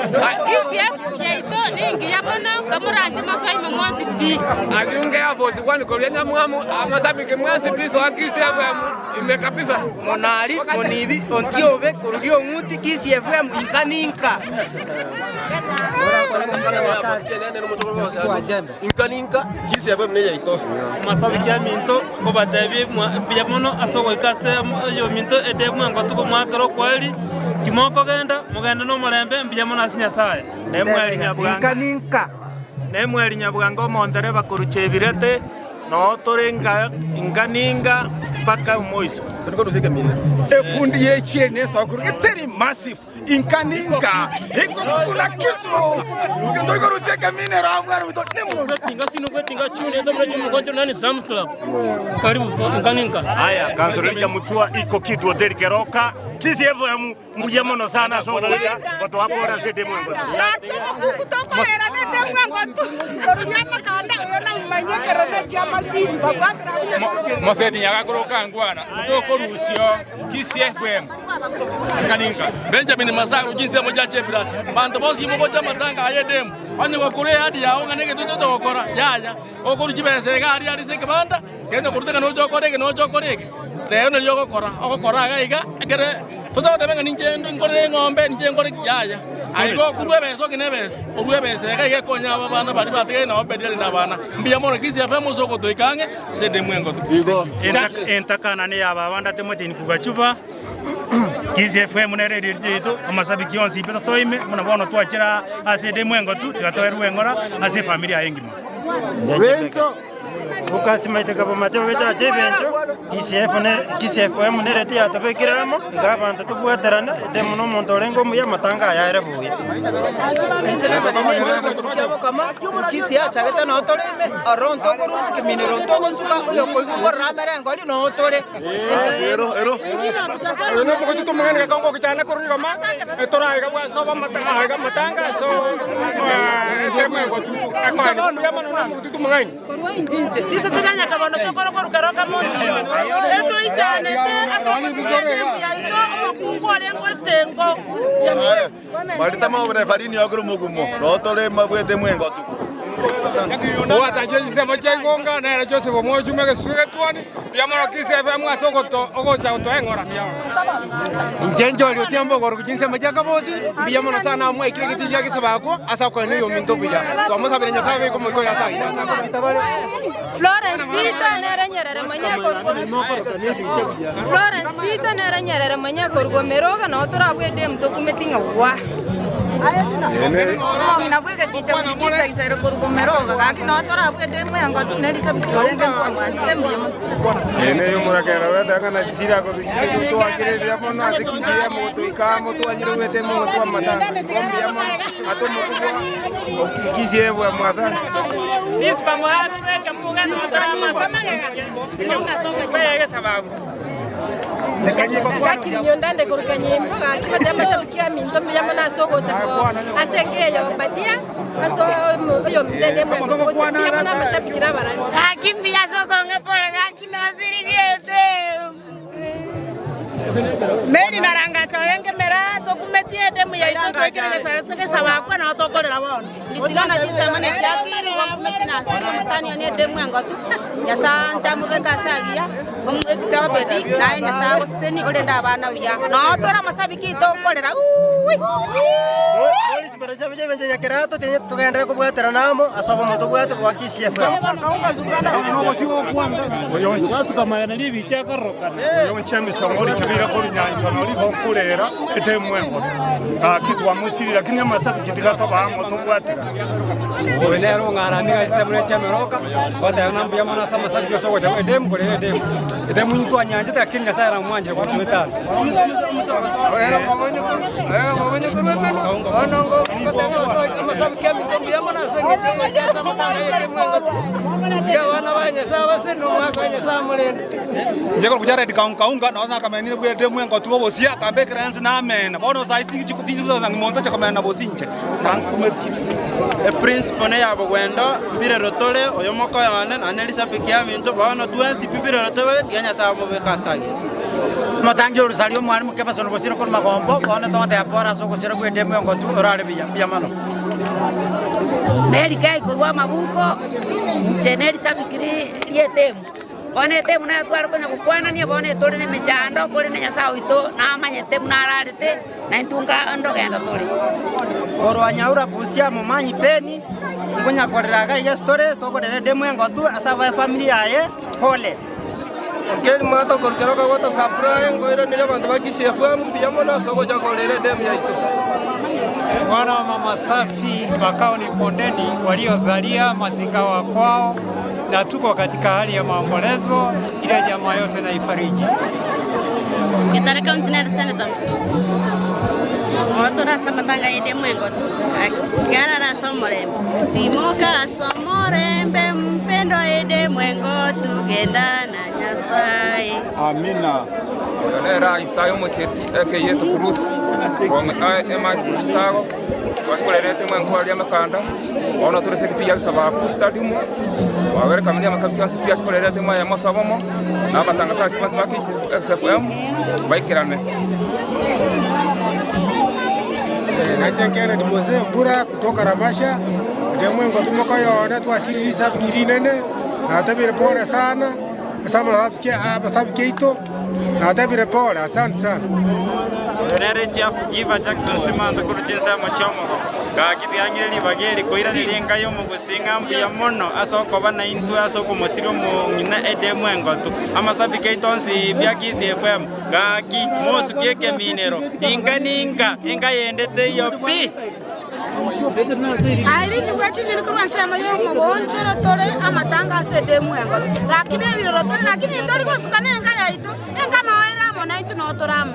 Kisii yaito nengiya mono, kamoranche mosoe ime mwensi pi. Ajunge ya Force One koria nyamwamu amasabiki mwensi pi soa Kisii FM ime kabisa. Monari, monibi, ontiobe, koruria ong'uti, Kisii FM inka ninka. Amasabiki aminto nkobatebie mbuya mono ase ogoika ase oyominto ede mwengotu komwakera okweri, timokogenda mogende nomorembe mbuya mono ase Nyasaye. Nemweri Nyabwanga omontereba korwa Chebirete, noo tore inka inka ninga mpaka omoiso. Efundi ye chieri nesokoro geteri massive inka ninka iko kuna kitu ntori korusia ekemina ero amwero bito nemo Tinga sino gwe tinga chuni esa muna chumu koncho nani Slam Club. Karibu inka ninka. Aya, kansoreri Mutua iko kitu hoteli Keroka Kisii FM mbuya mono sana ase ogocha gotoa pore ase edemu engotu. Gaki omokungu tokoera nendemu engotu koruria amakanda oyo namomanye ekero nekiamasimu babwatera buna Moseti nyagakoroka ngwana tokorusio Kisii FM inka ninka. Benjamin Masaru chinsemo chia Chebilat, Banto bonsi mogocha amatanga aye edemu, onye gokora eadi yao ng'a negento tocha gokora, yaya. Okorua chibesa iga aria aria ase ekebanda, genda korwa ng'a noche okore eke noche okore eke, rero nario ogokora, ogokora iga iga, ekere tocha goteba ng'a ninche ndo nkorere eng'ombe, ninche nkore ki, yaya. Aye igo okorua ebesa okine ebesa, orue ebesa iga iga ekonye aba abana baria batigaire nabo Obedi are na abana. Mbuya mono Kisii FM ase ogotoika ang'e ase edemu engotu. Igo. Entakana ney'ababanda Timothy Nkugachuba, Kisii FM nere erieri yaito, amasabiki onsi intwe tosoime, buna bono twachire ase edemu engotu, tiga toerwe eng'ora ase efamiri yaye engima. Bencho Bokasimaete kabomache bobechache ebencho, Kisii FM nere tiyatobekire amo, iga abanto tobwaterane, ete mono omonto orenge omuya amatanga aya are buya. Inche nabatebirie Joseph korwa kiabokama, Kisii achagete noo tore ime, ororo ntokorusia keminero ntogosuka, oyokoigwa nkorora amere engori noo tore. Risase ria nyakabondo sokoro korwa keroka monto etoichanete ase ogosiria endemu yaito omokungu orenge ositengo. Marita morefarini okire omogumo, noo tore mabwete mwengotu. Owatanchire chinsemo chia igonga nere Joseph omwochumi egesuswa egetwani, mbuya mono Kisii FM ase ogocha gotoa eng'ora. Inche nchori otiambo ogoruka chinsemo chia kabosi, mbuya mono sana mwaikire egetii gia gesabakwo ase okoenia oyominto buya. Twamosabire Nyasaye abeke omoika oye ase aire. Florence Peter nere Nyerere mwenye korwa Florence Peter nere Nyerere mwenye korwa Meroga noo torabue edemu tokumeti ng'a gwa. Omong'ina bw'egeticha goikisa isaire korwa Bomeroga, gaki noo torabue edemu engotu ne risabiki orenge ntwamwanchete mbuya mono. Eye neye omorakera ogeteba ng'a na chisira akorusia twakire buya mono ase Kisii amo gotoika amo twanyire goeta ime twamatanga igo mbuya mono ase omokubwa o Kisii FM asante. Jacqueline Nyondande korwa Kanyimbo, gaki gotebi amashabiki aminto mbuya mono ase ogocha ko ase enka eye ya Obadia, ase oyominto ende emweka gose mbuya mono amashabiki na abarari. Gaki mbuya ase okong'a pole gaki nasiririe ende. Mary na Rangacha oye ngemera tokumetie edemu yaito twekire gesareso gesabakwa nao tokorera bono. Ndisirana chinsamane chiakire igo nkumeti nasire omosani one edemu engotu, Nyasae anche amobeke ase agiya, omwekise Obedi, naye Nyasae agosesenie orende abana buya. Noo tore amasabiki aito okorera uuwi. Togenderere kobwaterana amo ase obomo tobwate bwa Kisii FM. Oyo nere ong'arani ase ensemo ya Chiameroka, ogoteba ng'a mbuya mono ase amasabiki ase ogocha edemu korera edemu. Edemu intwe twanyanchete lakini Nyasaye namwanchire gotoetana. Inche korwa Jared Kaunga nonye nakamenire bwa edemu engotu obosie akambekera ense namena bono sai tinchigosa ng'a monto oche komena bosie inche nankumetie. Eprinciple neya bogwendo, mbirero tore, oyo mokoyo one, naende erisabiki yaminto, bono twensi pi mbirero tobere, tiga Nyasae amobeke ase ayio. Omotangi o Rosario omwalimu Kefason Bosire korwa Magombo, bono togoteba pore ase ogosira gw'edemu engotu orare buya. Mbuya mono. Mary Kay korwa amabuko, inche nerisabiki ri'etemu. Bono etemu nayo tware konya gokwanania, bono etore nemechando, korende Nyasae oito namanyete buna ararete, na intwe nka ndogendo tore. Korwa Nyaura Busia Momanyi Beni, nkonya korera iga iga ase tore, tokorera edemu engotu ase aba efamiri yaye, pole. Okeri mwato korwa keroka goeta supply nkoiraneria abanto ba Kisii FM mbuya mono ase ogocha korera edemu yaito. Mwana wa mama Safi makao ni Bondeni waliozalia Mazinga wa kwao, na tuko katika hali ya maombolezo, ile jamaa yote na ifariji. Getare County nere Senator Musuku. Otora ase amatanga y'edemu engotu, tigarara ase omorembe. Timoka ase omorembe mpendwa edemu engotu genda na Nyasaye. Amina. Oyo nere Isaya Omochesi, aka Yeto Kurusi, from MI School Chitago, twachikorerete mwenkwaro ri'amakanda, bono tore ase egetii gia Sabaku Stadium, twagera ekamini y'amasabu chionsi pi achikorerete mwayemo ase obomo, na abatangazaji bonsi ba KCSFM baikerane. Nainche Kennedy Mose Mbura kutoka Ramasha, ende mwengotu mokoyone twasirire risabiki rinene, natebire pole sana ase amasabiki amasabiki aito, natebire pole, asante sana. Oyo nere Chief Giver Jackson Simanto korwa chinsemo chi'omogo. Gaki tiang'ire ribaga eri koiraneria enka y'omogusii ng'a mbuya mono ase okoba naintwe ase okomosiria omong'ina edemu engotu. Amasabiki aito onsi bia Kisii FM, gaki mosukie ekeminero, inka ninka, enka yende teiyo pi! Irene bwechinyeni korwa ensemo y'omogonchoro tore amatanga ase edemu engotu. Gaki nebiroro tore lakini ntori gosuka nenka yaito, enka noo ere amo naintwe noo tore amo.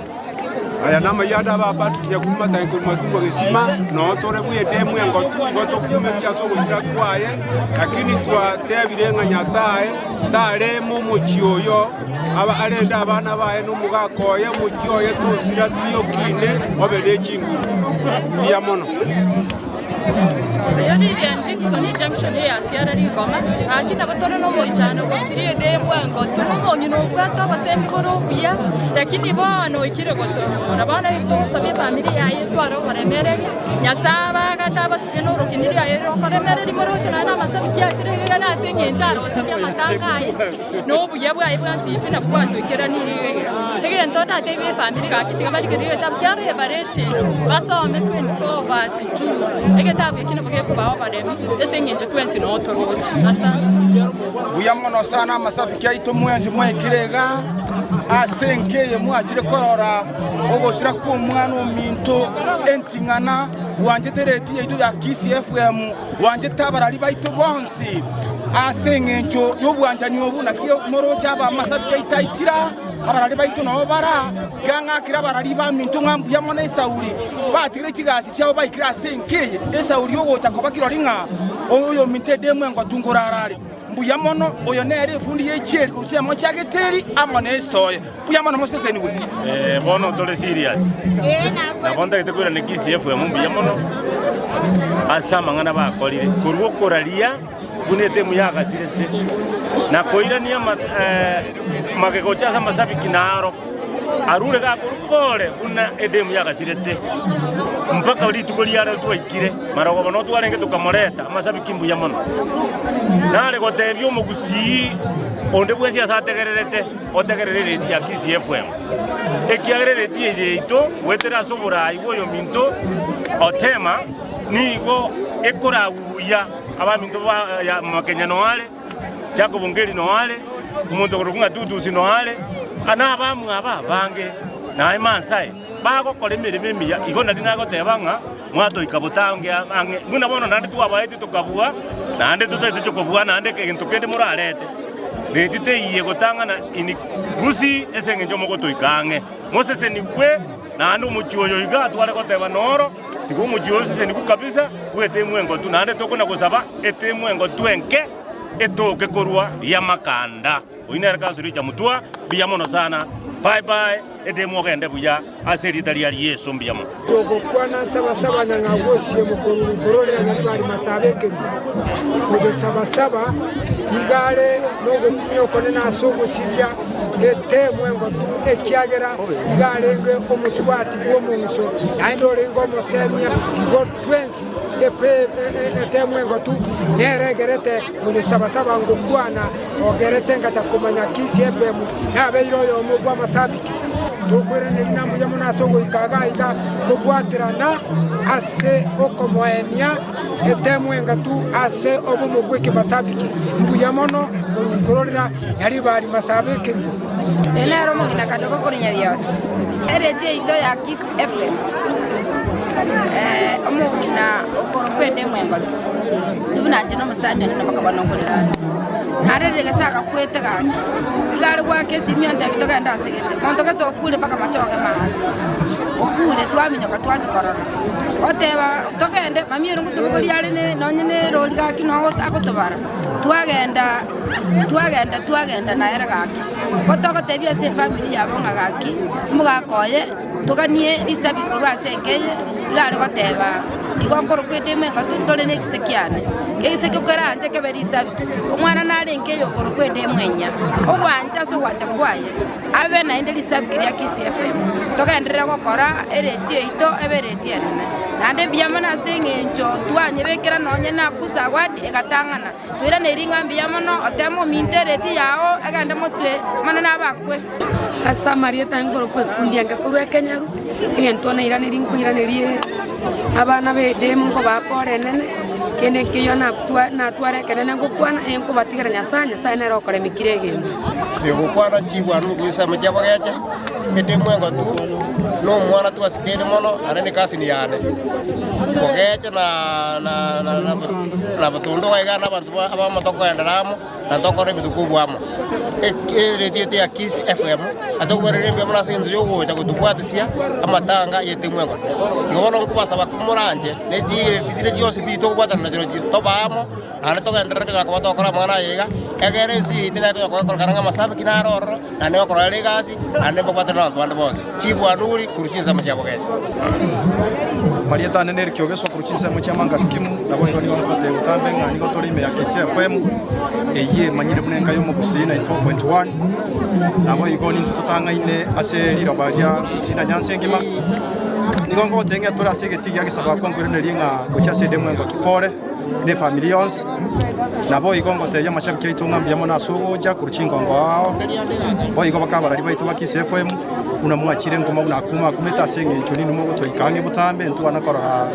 Aya namayanda aba Patrick Nyakundi Matayi korwa Matungo Gesima, noo tore bw'edemu engotu, igo tokumetie ase ogosira kwaye, lakini twatebire ng'a Nyasae tarema omochie oyo, aba arende abana baye na omogaka oye, omochie oye tosira pi okine obe ne chinguru. Mbuya mono. Oyo Lilian Dickson Junction ya Siara Rigoma, gaki nabo tore nomoichano gosiria edemu engotu na omong'ina obwate obosemi bore obuya, lakini bono oikire gotonyora. Bono togosaba efamiri yaye etware oboremereria, Nyasae abagate abasike na orokini riaye rokoremereria moroche naende amasabiki achire iga nase eng'encho arosetie amatanga aye, na obuya bwaye bwansi pi nabwo bwatoikeranirie iga iga. Egento ndatebie efamiri gaki tiga barigererie egetabu kia Revelation, basome 24 verse 2, egetabu ekio nabo gekobaa oboremu ase eng'encho twensi noo toroche. Asante. Mbuya mono sana amasabiki aito mwensi mwaikire igaa ase enka eye mwachire korora ogosira kw'omwana ominto enting'ana bwanchete ereti yaito ya Kisii FM bwanchete abarari baito bonsi ase eng'encho y'obwanchani obo naki moroche abamasabiki aito aichire aa, abarari baito nabo bare aa, tiga ng'akere abarari baminto ng'a mbuya mono esauri batigire chigasi chiabo baikire ase enka eye, esauri ogocha koba kirori ng'a oyominto edemu engotu nkorara are. Mbuya mono, oyo nere efundi ye chieri korwa chinyama chia Geteri amo na Esitoe. Mbuya mono mosesenigwe. Eh, bono tore serious. Nabo ntagete koirana Kisii FM mbuya mono ase amang'ana bakorire korwa okoraria buna etemu yagasirete na koirania ama eh, magega gocha ase amasabiki naro arure gakorwa pore buna edemu yagasirete mpaka rituko riare twaikire marogoba no twarenge tokamoreta amasabiki mbuya mono. Nare gotebia omogusii onde bwensi ase ategererete otegerere ereti ya Kisii FM, ekiagera ereti eye yaito goetera ase oborai bwa oyominto Otema nigo ekoragwa buya abaminto ba ya Makenya noare, Jacob Ngeri noare, omonto okorokwa ng'a Tutusi noare, na abamwabo abange naye Maasai bagokora emeremo emiya. Igo nario nagoteba ng'a mwatoika botange ang'e buna bono naende twabaetie tokabua, naende totaete tokobua naende egento kende morarete, reti teiyo egotang'ana in Gusii ase eng'encho mogotoika ang'e. Mosesenigwe naende omochie oyo iga tware goteba noro, tiga omochie oyo osesenigwe kabisa bw'etemu engotu, naende tokona gosaba etemu engotu enke etoke korwa riamakanda. Oyio nere Councillor Richard Mutua, mbuya mono sana. Bye bye. Edemu ogende buya ase erieta ria Yeso mbuya mono. Togokwana nsabasaba nyang'au gosie mokoruru nkororera nyaribari masaba ekerubo. Oyo sabasaba iga are nogokumia okonene ase ogosiria eteemu engotu, ekiagera iga arenge omosubati bw'omong'uso, naende orenge omosemia. Igo twensi eteemu engotu nere egerete oyo sabasaba ngokwana ogerete ngacha komanya Kisii FM nabeire oyomo bw'amasabiki. Tokoiraneria na mbuya mono ase ogoika iga iga kobwaterana ase okomoenia etemu engatu ase obomo bw'ekemasabiki. Mbuya mono korwa nkororera Nyaribari Masaba ekerubo. Oyo nere omong'ina Kadogo korwa Nyabiosi, eredio yaito ya Kisii FM, omong'ina okorokwa Edemu Engoto, inche buna inche na omosani one nabo akaba nonkorera ande. Narerire gese agakwete gaki, iga are goaka esimi ontebia togende ase gete, monto gete okure mpaka machoge maate, okure twaminyoka twachia korora, oteba togende mami ere ngotobogoria are ne nonye na erori gaki noo agotobara, twagenda twagenda twagenda naere gaki, gotogotebia ase efamiri yabo ng'a gaki, omogaka oye toganie risabi korwa ase enka eye, iga are goteba igo nkorokwa edemo engotu ntore na ekise kiane, egese ekio keranche kebe risabi, omwana narenge oyokorokwa edemo enyia, ogwancha ase ogwancha kwaye, abe naende risabi ria Kisii FM. Togenderere gokora eretio yaito ebe eretio enene, naende mbuya mono ase eng'encho twanyebekera nonye na Kusa Award egatang'ana. Toiranerie ng'a mbuya mono, oteme ominto ereti yao egende motwe mono nabakwe. Ase amarieta aye nkorokwa efundi enke korwa ekenyaru, egento nairanerie nkoiranerie abana ba edemu nkobaa pore enene, kende nkeiyo natwa natwara ekenene ngokwana, eh nkobatigera Nyasaye, Nyasaye nere okoremia kera egento. Egokwana chibwanu korwa ensemo chia bogecha, edemu engotu, na omwana twasikaine mono, naende ne cousin yane. Bogecha na na na na botondo iga na abanto abamo tokoendera amo, na tokora ebinto kobua amo. Eredio yaito ya Kiss FM, atokobarera mbuya mono ase eng'encho ya ogocha gotobwatisia amatanga ya etemu engotu. Igo bono nkobasaba komoranche ne chireti chire chionsi pi tokobwatana nachirochio, tobe amo. Naende togenderere konya koba togokora amang'ana aya iga, egere ense yaito enyare konya korekana ng'a amasabiki naro ororo, naende gokorora ere egasi, naende mbabwatane nabanto bande bonsi. Chibwanuri korwa chinsemo chia bogecha. Marieta ane nere Kiogeswa korwa chinsemo chia Manga Scheme, naboigo nigo nkogotebia botambe ng'a nigo tore ime ya Kisii FM, eyio emanyire buna enka y'omogusii 94.1, naboigo nintwe totang'aine ase riroba ria Gusii na Nyanza engima. Nigo nkogotebia ng'a tore ase egetii gia Gesabakwa nkoiranerie ng'a gochia ase edemo engotu pore. na efamiri yonsi. Naboigo ngotebia amashabiki aito ng'a mbuya mono ase ogocha korwa chingongo ao, boigo bakabarari baito ba Kisii FM, buna mwachire nkoma buna akuma akumete ase eng'encho ninwe mogotoika ang'e botambe ntwana korora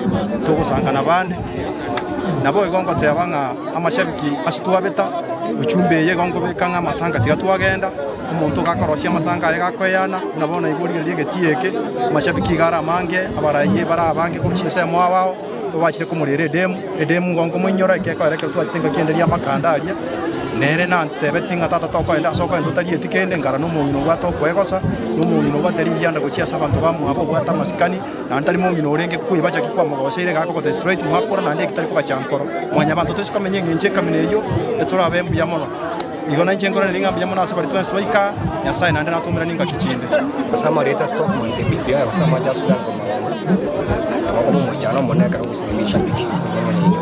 togosangana abande. Naboigo ngoteba ng'a amashabiki ase twabeta, ujumbe eye igo nkobeka ng'a amatanga tiga twagenda, omonto gakorosia amatanga aye gakoeyana, buna bono igo origereria egetii eke, amashabiki iga are amange, abaraiye bare abange korwa chinsemo ao ao. Twachire komorera edemu, edemu igo nkomoinyora ekekoera ekero twachete engaki ende ri'amakanda aria, nere nantebetie ng'a tata tokoenda ase okoenda otarieti kende, nkara nomong'ina obwate okwegosa, na omong'ina obwate riyianda gochia ase abanto bamwabo obwate amasikani, naende tari mong'ina orenge kweba chaki kwamogoseire iga akogotebia straight mwakora naende eki tari kogacha nkoro. Mwanyabanto toise komenya eng'encho ekamina eyio, etorabe mbuya mono. Igo nainche nkoranerie ng'a mbuya mono ase baria twensi twaika aa, Nyasae naende natoumeranie engaki chinde. Ase amarieta ase tokomonto ebibi aya gose amache asuke akomagana, nabo okoba omoichano omonene ekero ogosiriria eshabiki nigo omonyaino.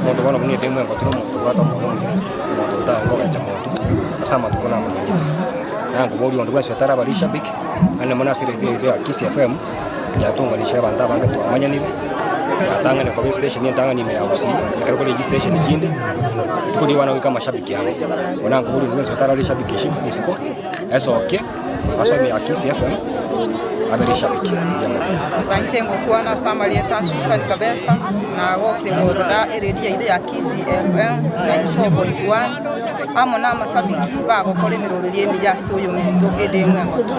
Omonto bono buna edemu engotu na omonto obwate omoyo omuya, omonto otarenge kogecha monto ase amatuko namomanyete. Naye nkoboria onde bwensi otaraba rishabiki, naende mono ase eredio yaito ya Kisii FM, yatonganisire abanto abange twamanyanire, yatang'anire koba estation entang'ani ime ya Gusii, ekero kore chistation chinde, rituko riria abana goika amashabiki abo. Bono nakoboria onde bwensi otarara eshabiki ase isiko, esokie, asome ime ya Kisii FM, abe rishabiki mbuya mono. Inche ngokwana ase amarieta a Susan Kabesa, nagokire korora eredio yaito ya Kisii FM 94.1, amo na amashabiki bagokora emeroberio emiya ase oyominto edemu engotu.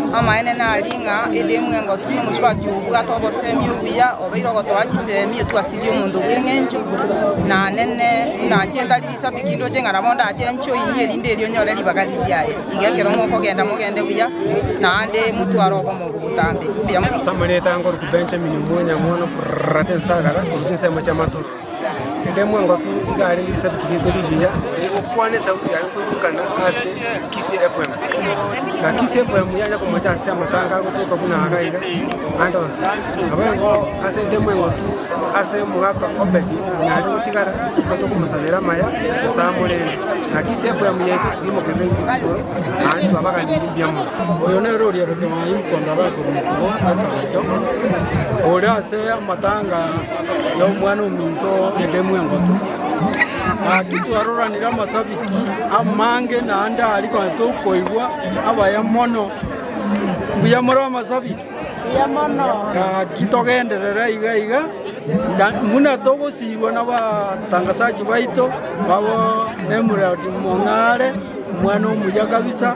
Amaene nari ng'a edemu engotu nomosubati obwate obosemi obuya, obeire ogotoa chisemi etwasirie omonto bw'eng'encho, nanene buna inche ntari risabiki ndoche ng'a nabo ndache njoinie erinde erio nyore ribaga riria riaye. Iga ekero mokogenda mogende buya, naende motware obomo obo botambe. Mbuya mono. Ase amarieta angoruku Benjamin Omwonya Omwono Prrrr ensagara korwa chinsemo chia Matororo. Edemu engotu iga arenge risabiki riaito rigiya, rigokwana esauti yaye nkoigwekana ase Kisii FM. Na Kisii FM yanya komocha ase amatanga agotoka buna iga iga ande onsi. Nabo igo ase edemu engotu ase omogaka Obedi onyarire gotigara, nigo tokomosabera amaya, Nyasae amorende. Na Kisii FM yaito twimokerere igoro naende twabaganirie mbuya mono. Oyo nere oria Rotoai mokondora korwa mokubo etogocho, ore ase amatanga y'omwana ominto Edemu engotu. Gaki twaroranire amasabiki amange naende aria konya tokoigwa abaya mono. Mbuya more amasabiki? Gaki togenderere iga iga, buna togosirwa nabatangasachi baito babo Nemrod Mong'are, omwana omuya kabisa,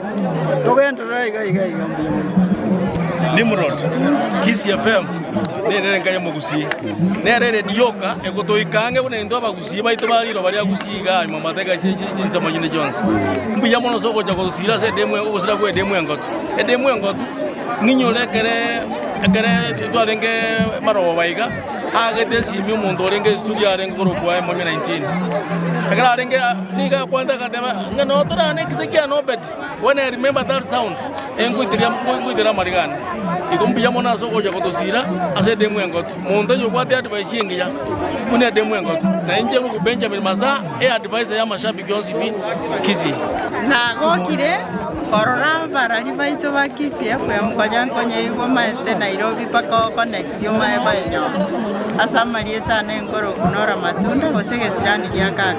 togenderere iga iga iga mbuya mono. Nimrod, Kisii FM nere enka y'omogusii, nere eredio yoka egotoika ang'e buna intwe abagusii baito ba riroba ria Gusii igaa ime amateka ase chinsemo chinde chionsi. Mbuya mono ase ogocha gosira ase edemu ogosira kwa edemu engotu. Edemu engotu ng'inyore ekere ekere twarenge marogoba iga, aagete esimi omonto orenge estudio arenge korokwa Emoni 19. Ekero arenge nigo akwanete agateba ng'a noo torane ekise kiane Obedi. When I remember that sound, engoiteria ngoiteria amariga ane. Igo mbuya mono ase ogocha gotosira ase edemu engotu. Monto oyo obwate advice engiya buna edemu engotu. Na inche ngoku Benjamin Masaa, eadvisor ya amashabiki onsi pi Kisii. Nagokire korora abarari baito ba Kisii FM konya nkonyeigwa maete Nairobi mpaka oconnect omae koyenyora. Ase amarieta ane nkoroku Nora Matunda gose egesirani gia kaka.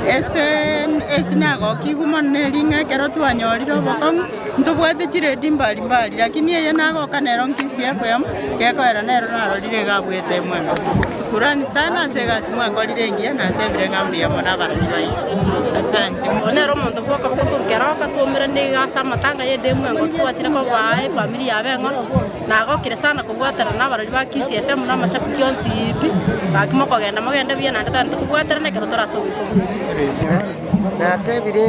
Ese ase nagokigwa mono neri ng'a ekero twanyorire obokong'u, ntobwate chiredi mbari mbari, lakini eye nagoka nero Kisii FM, gekoera nero narorire iga abwete emwemo. Shukurani sana ase egasi mwakorire engiya, natebire ng'a mbuya mono abarori baito. Asante. Oyo nere omonto bwoka bogokorwa keroka twaumerane iga ase amatanga ya edemu engo twachire kobaa efamiri yabo eng'oro. Nagokire sana kobwaterana nabarori ba Kisii FM na amashabiki onsi pi, gaki mokogenda mogende buya naende tari tokobwaterana ekero tore ase ogoika omochie. Natebire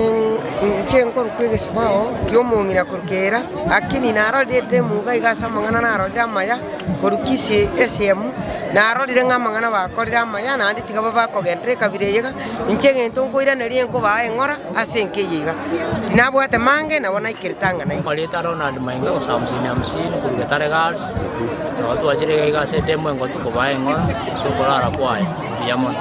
inche nkorokwa egesubao ki'omong'ina korwa kera, lakini narorire edemu iga iga ase amang'ana narorire amaya korwa Kisii esehemu, narorire ng'a amang'ana bakorire amaya naende tiga babe bakogenderera ekabira eye iga, inche egento nkoiraneria nkobaa eng'ora ase enka eye iga. Tinabwate mange nabo naikerete ang'ana iga. Amarieta Ronald Mainga gose hamsini hamsini korwa Getare Girls, nabo twachire iga iga ase edemo engotu kobaa eng'ora ase okorara kwaye, mbuya mono.